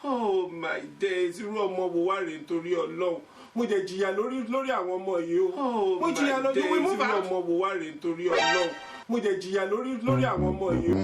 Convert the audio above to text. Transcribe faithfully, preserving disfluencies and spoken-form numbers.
Oh my days, irú ọmọ wo wá rèé nítorí Ọlọ́run? Mo jẹ jìyà lórí lórí àwọn ọmọ yìí o. Oh, mo jìyà my lójú days, wí mú irú bá. Ọmọ wo wá rèé nítorí Ọlọ́run? Mo jẹ jìyà lórí lórí àwọn ọmọ yìí o.